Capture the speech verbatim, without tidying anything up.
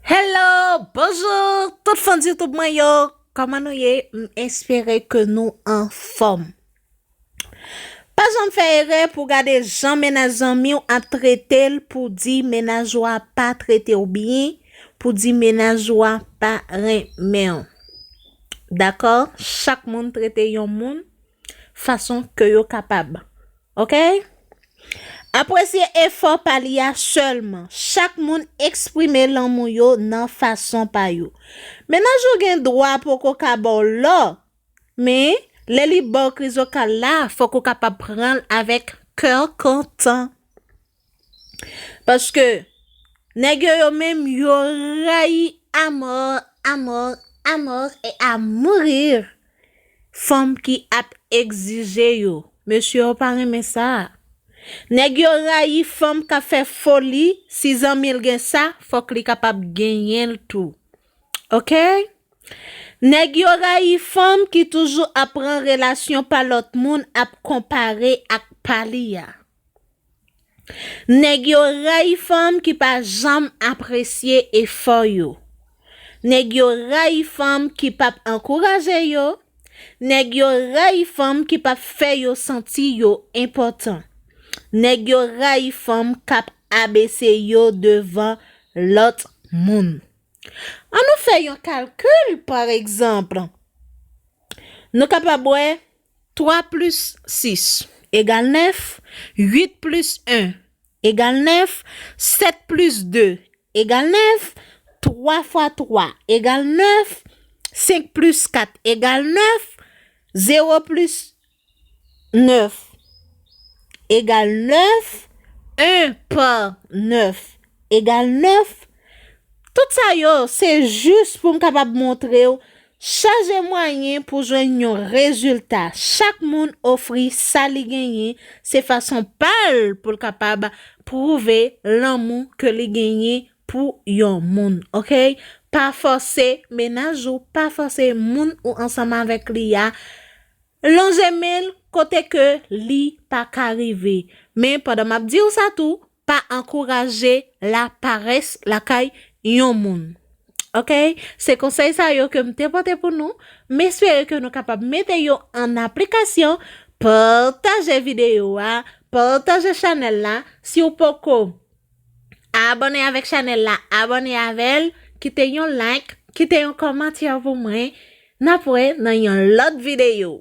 Hello, bonjou, tout fan YouTube mwen yo. Kòman nou ye? M espere ke nou anfòm. Pa janm fè erè pou gade jan mennaj zanmi w ap trete l, pou di mennaj ou a pa trete w byen, pou di mennaj ou a pa renmen w. Dakò? Chak moun trete yon moun fason ke yo kapab. Oke? Apresye efò pa li a sèlman. Chak moun eksprime lanmou yo nan fason pa yo. Mennaj ou gen dwa poko ka ba w lò, men lè li ba w krizokal la, fòk ou kapab pran l avèk kè kontan. Paske nèg yo, yo menm, yo rayi amò, amò, amò e a mourir fanm ki ap egzije yo. Mesye yo pa renmen sa. Nèg yo rayi fanm k ap fè foli, si zanmi l gen sa, fòk li kapab genyen l tou. Oke? Nèg yo rayi fanm ki toujou ap pran relasyon pa lòt moun, ap konpare ak pa li a. Nèg yo rayi fanm ki pa janm apresye efò yo. Nèg yo rayi fanm ki p ap ankouraje yo. Nèg yo rayi fanm ki p ap fè yo santi yo enpòtan. Nèg yo rayi fanm k ap abese yo devan lòt moun. Ann nou fè yon kalkil, pa egzanp. Nou kapab wè twa plis sis egal nèf, uit plis en egal nèf, sèt plis de egal nèf, twa fwa twa egal nèf, senk plis kat egal nèf, zewo plis nèf egal nèf, en pa nèf egal nèf. Tout sa yo, se jis pou m kapab montre w chaje mwayen pou jwenn yon rezilta. Chak moun ofri sa li genyen, se fason pa l pou l kapab pwouve lanmou ke li genyen pou yon moun, oke? Pa fòse mennaj ou, pa fòse moun ou ansanm avèk li a lonje men l kote ke li pa ka rive. Men pandan m ap di w sa tou, pa ankouraje laparès lakay yon moun. Oke? Se konsèy sa yo ke m te pote pou nou. M espere ke nou kapab mete yo an aplikasyon. Pataje videyo a, pataje chanèl la. Si w poko abòne avèk chanèl la, abòne avè l, kite yon like, kite yon kòmantè pou mwen. N ap wè nan yon lòt videyo.